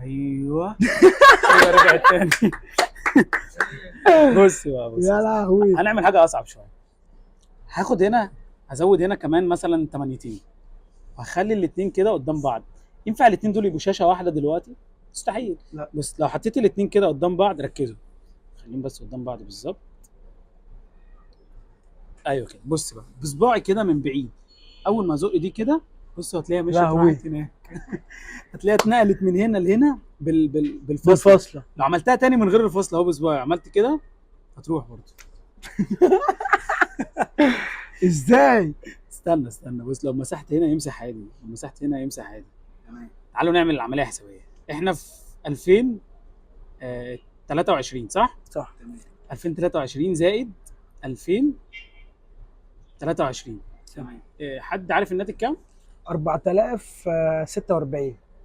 ايوه ايوه، رجعت تاني. بص بقى، بص. يا لهوي. هنعمل حاجة اصعب شويه. هاخد هنا، هزود هنا كمان مثلا 8، وهخلي الاثنين كده قدام بعض. ينفع الاثنين دول يبقوا شاشة واحدة دلوقتي؟ مستحيل. لا. بس لو حطيت الاثنين كده قدام بعض، ركزوا، خليهم بس قدام بعض بالظبط. ايوه كده. بص بقى، بصباعي كده من بعيد، اول ما ازق دي كده، بص هتلاقيها مشيت لهوي. راحت هناك. هتلاقيها اتنقلت من هنا لهنا بالفاصله. بالفاصله. لو عملتها تاني من غير الفاصله اهو، بصباعي عملت كده، هتروح برضه. ازاي؟ استنى استنى، بص، لو مسحت هنا يمسح عادي، لو مسحت هنا يمسح عادي. تمام. تعالوا نعمل العملية حسابيه. احنا في 2023، صح؟ صح. 2023 زائد 2023. تمام. حد عارف الناتج كام؟ 4046.